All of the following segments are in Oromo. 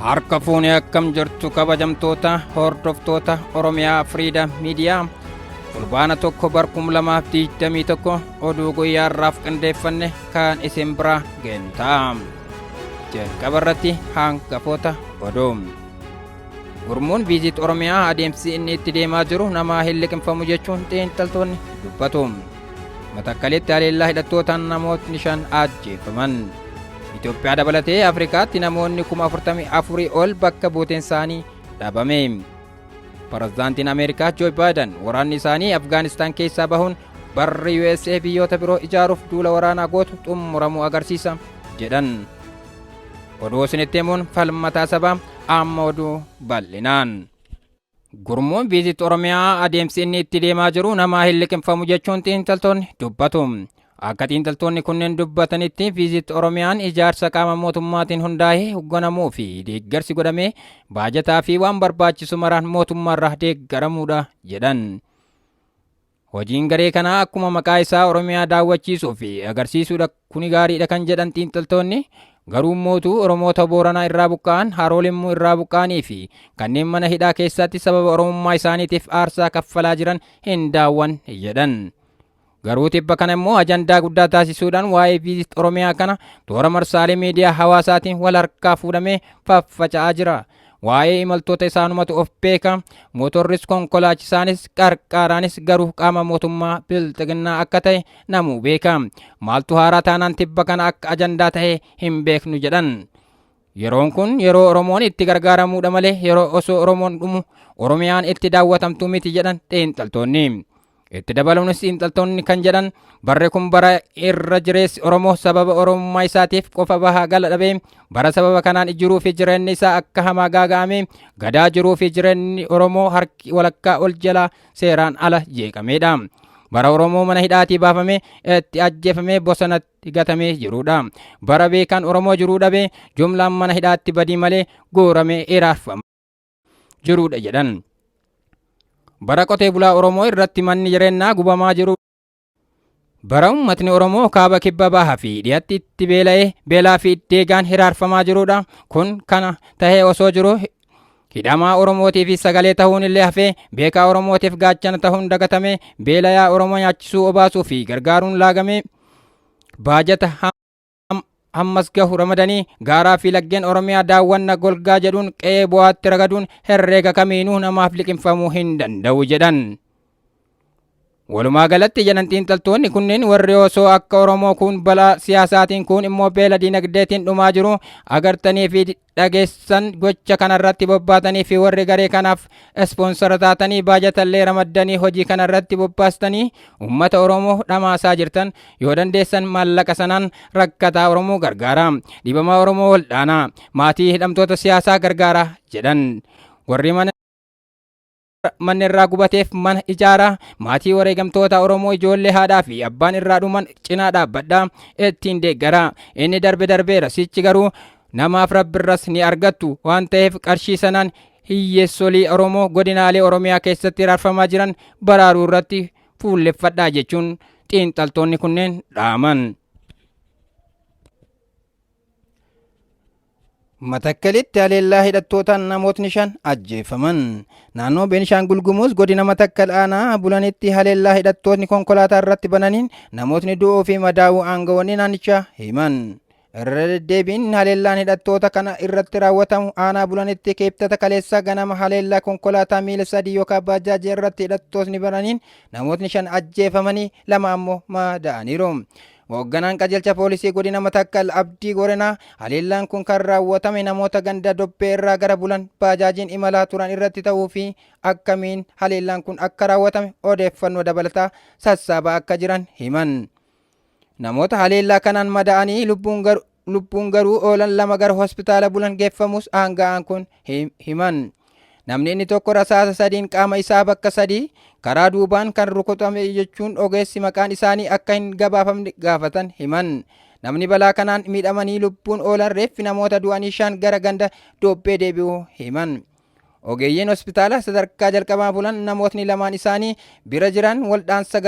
Harka fuunee akkam jirtu kabajamtoota hordoftoota Oromiyaa Firiidam Miidiyaa Fulbaana 1 bar 2021 oduu guyyaa irraaf qindeeffanne kan isin biraa geenyu ta'a. Jalqaba irratti hangafoota oduu. Gurmuun Viizit Oromiyaa adeemsi inni itti deemaa jiru namaa hin liqimfamu jechuun xiinxaltoonni dubbatu. Matakkalitti haleellaa hidhattootaan namootni 5 ajjeefaman. Itoophiyaa dabalatee Afrikaatti namoonni 44,000 ol bakka buuteen isaanii dhabame. Pirezidaantiin Ameerikaa Joo Baayiden waraanni isaanii Afgaanistaan keessaa bahuun barri USA biyyoota biroo ijaaruuf duula waraanaa gootu xumuramuu agarsiisa jedhan. Oduu isinitti himuun falmataa sabaa amma oduu bal'inaan. Gurmuun Viizit Oromiyaa adeemsi inni itti deemaa jiru namaa hin liqimfamu jechuun xiinxaltoonni dubbatu. Akka xiinxaltoonni kunneen dubbatanitti Viizit Oromiyaan ijaarsa qaama mootummaatiin hundaa'ee hogganamuu fi deeggarsi godhamee baajataa fi waan barbaachisu maraan mootummaarraa deeggaramuudha jedhan. Hojiin garee kanaa akkuma maqaa isaa Oromiyaa daawwachiisuu fi agarsiisuudha kuni gaariidha kan jedhan xiinxaltoonni garuu mootuu Oromoota Booranaa irraa buqqa'an, Haroo Limmuu irraa buqqa'anii fi kanneen mana hidhaa keessatti sababa Oromummaa isaaniitiif aarsaa kaffalaa jiran hin daawwan jedhan. Garuu tibba kana immoo ajandaa guddaa taasisuudhaan waa'ee Viizit Oromiyaa kana toora marsaalee miidiyaa hawaasaatiin wal harkaa fuudhamee faffaca'aa jira. Waa'ee imaltoota isaanumatu of beeka. Mootorris konkolaachisaanis qarqaaraanis garuu qaama mootummaa bilxiginnaa akka ta'e namuu beeka. Maaltu haaraa taanaan tibba kana akka ajandaa ta'e hin beeknu jedhan. Yeroon kun yeroo Oromoon itti gargaaramuudha malee yeroo osoo Oromoon dhumu Oromiyaan itti daawwatamtu miti jedhan xiinxaltoonni. Itti dabaluunis xiinxaltoonni kan jedhan barri kun bara irra jireessi Oromoo sababa Oromummaa isaatiif qofa bahaa gala dhabee bara sababa kanaan jiruu fi jireenyi isaa akka hamaa gaaga'ame gadaa jiruu fi jireenyi Oromoo harki walakkaa ol jalaa seeraan ala jeeqameedha. Bara Oromoo mana hidhaatii baafamee itti ajjeefamee bosonatti gatamee jiruudha. Bara beekaan Oromoo jiruu dhabee jumlaan mana hidhaatti badii malee guuramee iraarfama. jiruudha jedhan. Bara qotee bulaa Oromoo irratti manni jireenyaa gubamaa jiru. Bara uummatni Oromoo kaaba kibba baha fi dhiyatti itti beela'ee beelaa fi deegaan hiraarfamaa jiruudha. Kun kana tahee osoo jiru hidhamaa Oromootii fi sagalee tahuun illee hafee beekaa Oromootiif gaachana tahuun dagatamee beelayaa Oromoo nyaachisuu obaasuu fi gargaaruun laagamee baajata hammas gahu ramadanii gaaraa fi laggeen Oromiyaa daawwanna golgaa jedhuun qe'ee bu'aatti ragaduun herreega kamiinuu namaaf liqimfamuu hin danda'u jedhan. Walumaa galatti jedhan xiinxaltoonni kunneen warri osoo akka Oromoo kun balaa siyaasaatiin kun immoo beela dinagdeetiin dhumaa jiru agartanii fi dhageessan gocha kanarratti bobbaatanii fi warri garee kanaaf ispoonsara taatanii baajatallee ramaddanii hojii kanarratti bobbaastanii uummata Oromoo dhamaasaa jirtan yoo dandeessan maallaqa sanaan rakkataa Oromoo gargaara dhibamaa Oromoo waldhaanaa maatii hidhamtoota siyaasaa gargaara jedhan warri mana manni irraa gubateef mana ijaaraa maatii wareegamtoota Oromoo ijoollee haadhaa fi abbaan irraa dhuman cinaa dhaabbadhaa ittiin deeggaraa inni darbe darbeera sichi garuu namaaf rabbirras ni argattu waan ta'eef qarshii sanaan hiyyeessolii Oromoo godinaalee Oromiyaa keessatti hiraarfamaa jiran baraaruu irratti fuulleffadhaa jechuun xiinxaltoonni kunneen dhaaman. Matakkalitti haleellaa hidhattootaan namootni 5 ajjeefaman. Naannoo Beenishaangul Gumuz godina Matakkal aanaa Bulanitti haleellaa hidhattootni konkolaataa irratti bananiin namootni du'uu fi madaa'uu aangawoonni naannichaa himan. Irra deddeebiin haleellaan hidhattoota kana irratti raawwatamu aanaa Bulanitti Kibxata kaleessaa ganama haleellaa konkolaataa miila sadii yookaan baajaajii irratti hidhattootni bananiin namootni 5 ajjeefamanii 2 ammoo madaa'aniiru. Hoogganaan qajeelcha poolisii godina Matakkal Abdii Gorenaa haleellaan kun kan raawwatame namoota ganda Dobbee irraa gara Bulan baajaajiin imalaa turan irratti ta'uu fi akkamiin haleellaan kun akka raawwatame odeeffannoo dabalataa sassaabaa akka jiran himan. Namoota haleellaa kanaan mada'anii lubbuun garuu oolan 2 gara hospitaala Bulan geeffamus aanga'aan kun himan. Namni inni tokko rasaasa sadiin qaama isaa bakka sadii karaa duubaan kan rukutame jechuun ogeessi maqaan isaanii akka hin gabaafamne gaafatan himan. Namni balaa kanaan miidhamanii lubbuun oolan reeffi namoota du'anii 5 gara ganda Doobbee deebi'uu himan. Ogeeyyiin hospitaala sadarkaa jalqabaa bulan namootni lamaan isaanii bira jiran waldhaansa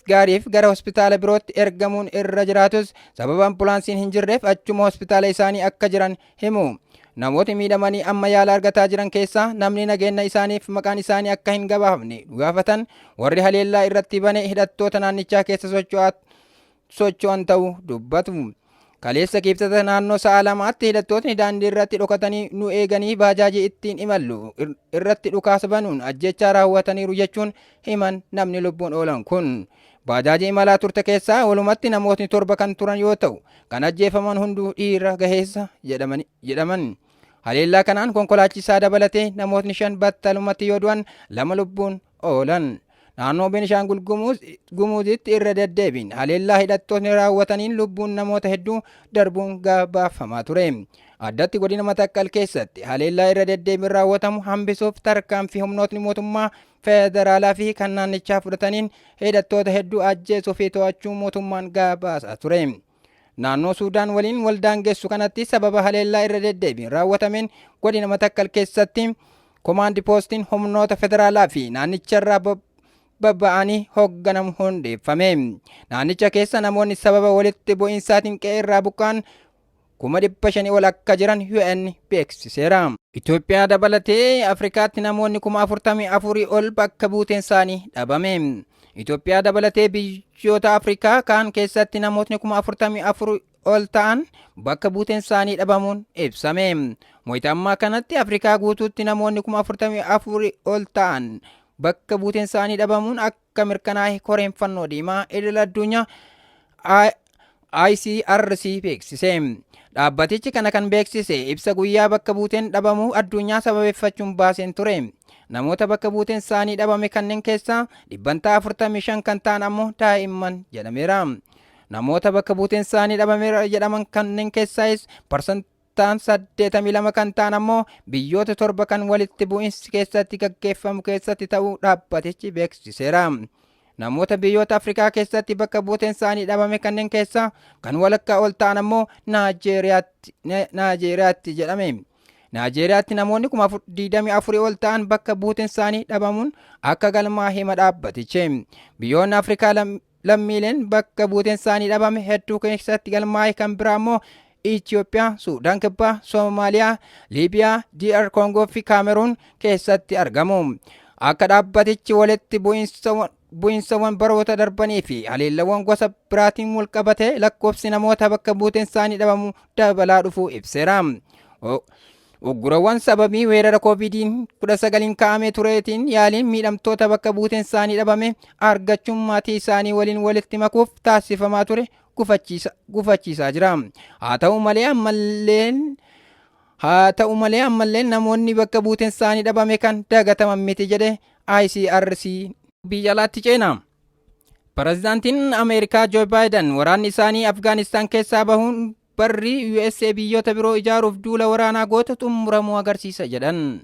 gaariif gara hospitaala birootti ergamuun irra jiraatus sababa ambulaansiin hin jirreef achuma hospitaala isaanii akka jiran himu. Namootni miidhamanii amma yaala argataa jiran keessaa namni nageenna isaaniif maqaan isaanii akka hin gabaafamne gaafatan warri haleellaa irratti bane hidhattoota naannichaa keessa socho'an ta'uu dubbatu. Kaleessa Kibxata naannoo sa'a 2tti hidhattootni daandii irratti dhokatanii nu eeganii baajaajii ittiin imallu irratti dhukaasa banuun ajjeechaa raawwataniiru jechuun himan namni lubbuun oolan kun. Baajaajii imalaa turte keessaa walumatti namootni 7 kan turan yoo ta'u, kan ajjeefaman hunduu dhiira gaheessa jedhaman. Haleellaa kanaan konkolaachisaa dabalatee namootni 5 battalumatti yoo du'an 2 lubbuun oolan. Naannoo Benishaangul Gumuuzitti irra deddeebiin haleellaa hidhattootni raawwataniin lubbuun namoota hedduu darbuun gabaafamaa ture. Addatti godina Matakkal keessatti haleellaa irra deddeebiin raawwatamu hambisuuf tarkaanfii humnootni mootummaa federaalaa fi kan naannichaa fudhataniin hidhattoota hedduu ajjeesuu fi to'achuu mootummaan gabaasaa ture. Naannoo Suudaan waliin wal daangessu kanatti sababa haleellaa irra deddeebiin raawwatameen godina Matakkal keessatti komaandi poostiin humnoota federaalaa fi naannicharraa babba'anii hoogganamu hundeeffame. Naannicha keessa namoonni sababa walitti bu'iinsaatiin qe'ee irraa buqqa'an 500,000 ol akka jiran UN beeksiseera. Itoophiyaa dabalatee Afrikaatti namoonni 44,000 ol bakka buuteen isaanii dhabame. Itoophiyaa dabalatee biyyoota Afrikaa kaan keessatti namootni 44,000 ol ta'an bakka buuteen isaanii dhabamuun ibsame. Wayita ammaa kanatti Afrikaa guutuutti namoonni 44,000 ol ta'an bakka buuteen isaanii dhabamuun akka mirkanaa'e koreen fannoo diimaa idil addunyaa ICRC beeksise. Dhaabbatichi kana kan beeksise ibsa guyyaa bakka buuteen dhabamuu addunyaa sababeeffachuun baaseen ture. Namoota bakka buuteen isaanii dhabame kanneen keessaa dhibbantaa 45 kan ta'an ammoo daa'imman jedhameera. Namoota bakka buuteen isaanii dhabameera jedhaman kanneen keessaayis parsantaan 82 kan ta'an ammoo biyyoota 7 kan walitti bu'insi keessatti gaggeeffamu keessatti ta'uu dhaabbatichi beeksiseera. Namoota biyyoota Afrikaa keessatti bakka buuteen isaanii dhabame kanneen keessaa kan walakkaa ol ta'an ammoo Naajeeriyaatti jedhame. Naajeeriyaatti namoonni 24,000 ol ta'an bakka buuteen isaanii dhabamuun akka galmaa hima dhaabbatichi. Biyyoonni Afrikaa lammiileen bakka buuteen isaanii dhabame hedduu keessatti galmaa'e kan biraa immoo Itoophiyaa, Suudaan Kibbaa, Soomaaliyaa, Liibiyaa, DR Koongoo fi Kaameruun keessatti argamu. Akka dhaabbatichi walitti bu'iinsawwan baroota darbanii fi haleellawwan gosa biraatiin wal qabate lakkoofsi namoota bakka buuteen isaanii dhabamu dabalaa dhufuu ibseera. Uggurawwan sababii weerara Kooviidiin 19n kaa'amee tureetiin yaaliin miidhamtoota bakka buuteen isaanii dhabame argachuun maatii isaanii waliin walitti makuuf taasifamaa ture gufachiisaa jira. Haa ta'u malee ammalleen Haa ta'u malee ammalleen namoonni bakka buuteen isaanii dhabame kan dagataman miti jedhe ICRC. Biyya alaatti ceena. Pirezidaantiin Ameerikaa Joo Baayiden waraanni isaanii Afgaanistaan keessaa bahuun barri USA biyyoota biroo ijaaruuf duula waraanaa goote xumuramuu agarsiisa jedhan.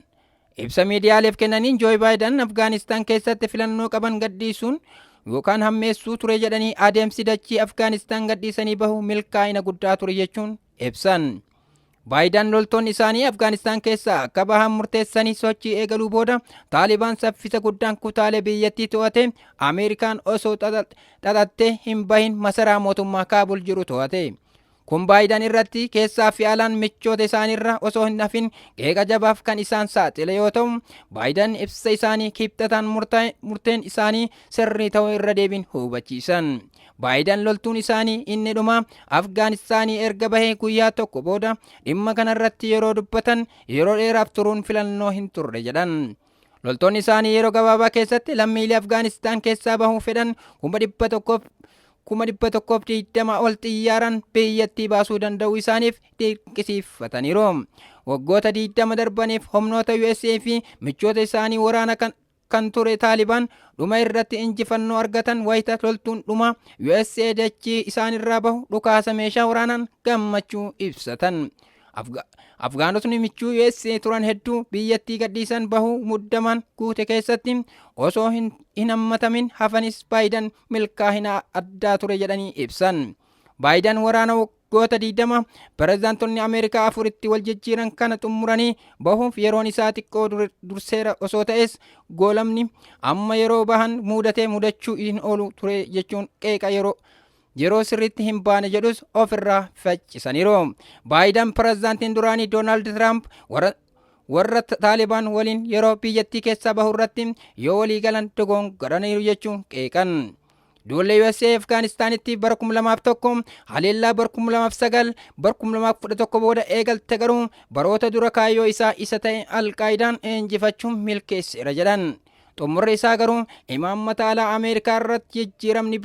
Ibsa miidiyaaleef kennaniin Joo Baayiden Afgaanistaan keessatti filannoo qaban gadhiisuun yookaan hammeessuu ture jedhanii adeemsi dachii Afgaanistaan gadhiisanii bahu milkaa'ina guddaa ture jechuun ibsan. Baayiden loltoonni isaanii Afgaanistaan keessaa akka bahan murteessanii sochii eegaluu booda Taalibaan saffisa guddaan kutaalee biyyattii to'ate Ameerikaan osoo xaxattee hin bahin masaraa mootummaa Kaabul jiru to'ate. Kun Baayidan irratti keessaa fi alaan michoota isaaniirra osoo hin hafin qeeqa jabaaf kan isaan saaxile yoo ta'u, Baayidan ibsa isaanii Kibxataan murteen isaanii sirrii ta'uu irra deebiin hubachiisan. Baayidan loltuun isaanii inni dhumaa Afgaanistaanii erga bahee guyyaa tokko booda dhimma kanarratti yeroo dubbatan yeroo dheeraaf turuun filannoo hin turre jedhan. Loltoonni isaanii yeroo gabaabaa keessatti lammiilee Afgaanistaan keessaa bahuu fedhan 120,000 ol xiyyaaraan biyyattii baasuu danda'uu isaaniif dinqisiifataniiru. Waggoota 20 darbaniif humnoota USA fi michoota isaanii waraana kan ture Taalibaan dhuma irratti injifannoo argatan wayita loltuun dhuma USA dachii isaanirraa bahu dhukaasa meeshaa waraanaan gammachuu ibsatan. Afgaanotni michuu USA turan hedduu biyyattii gadhiisan bahuu muddamaan guute keessatti osoo hin hammatamin hafanis Baayidan milkaa'ina addaa ture jedhanii ibsan. Baayidan waraana waggoota 20 pirezidaantonni Ameerikaa afuritti wal jijjiiran kana xumuranii bahuuf yeroon isaa xiqqoo durseera osoo ta'es goolamni amma yeroo bahan muudate mudachuu hin oolu ture jechuun qeeqa yeroo yeroo sirriitti hin baane jedhus ofirraa faccisaniiru. Baayidan pirezidaantiin duraanii Doonaald Tiraamp warra Taalibaan waliin yeroo biyyattii keessaa bahu irratti yoo walii galan dogongoraniiru jechuun qeeqan. Duulli USA Afgaanistaanitti bara 2001, haleellaa bara 2009, bara 2011 booda eegalte garuu baroota dura kaayyoo isaa isa ta'e Alqaayidaan injifachuun milkeesseera jedhan. Xumurri isaa garuu imaammata alaa Ameerikaa irratti jijjiiramni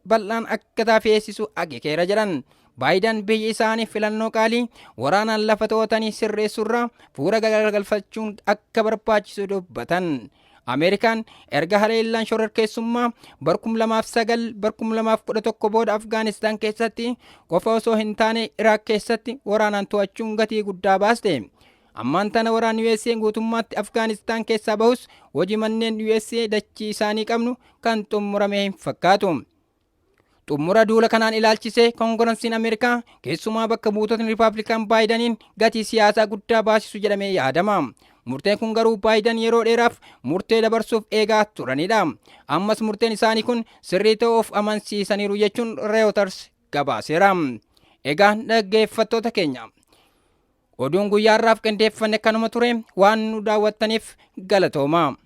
bal'aan akka taafeessisu akeekeera jedhan. Baayidan biyyi isaanii filannoo qaalii waraanaan lafa to'atanii sirreessuurraa fuula garagalfachuun akka barbaachisu dubbatan. Ameerikaan erga haleellaan shororkeessummaa bar 2009 bar 2011 booda Afgaanistaan keessatti qofa osoo hin taane Iraaq keessatti waraanaan to'achuun gatii guddaa baaste. Ammaan tana waraanni USA guutummaatti Afgaanistaan keessaa bahus hojii manneen USA dachii isaanii qabnu kan xumurame hin fakkaatu. Xumura duula kanaan ilaalchisee Koongiransiin Ameerikaa, keessumaa bakka buutotni Ripaablikaan Baayidaniin gatii siyaasaa guddaa baasisu jedhamee yaadama. Murteen kun garuu Baayidan yeroo dheeraaf murtee dabarsuuf eegaa turanidha. Ammas murteen isaanii kun sirrii ta'uu of amansiisaniiru jechuun Reuters gabaaseera. Egaa dhaggeeffattoota keenya, oduun guyyaa har'aaf qindeeffanne kanuma ture. Waan nu daawwattaniif galatooma.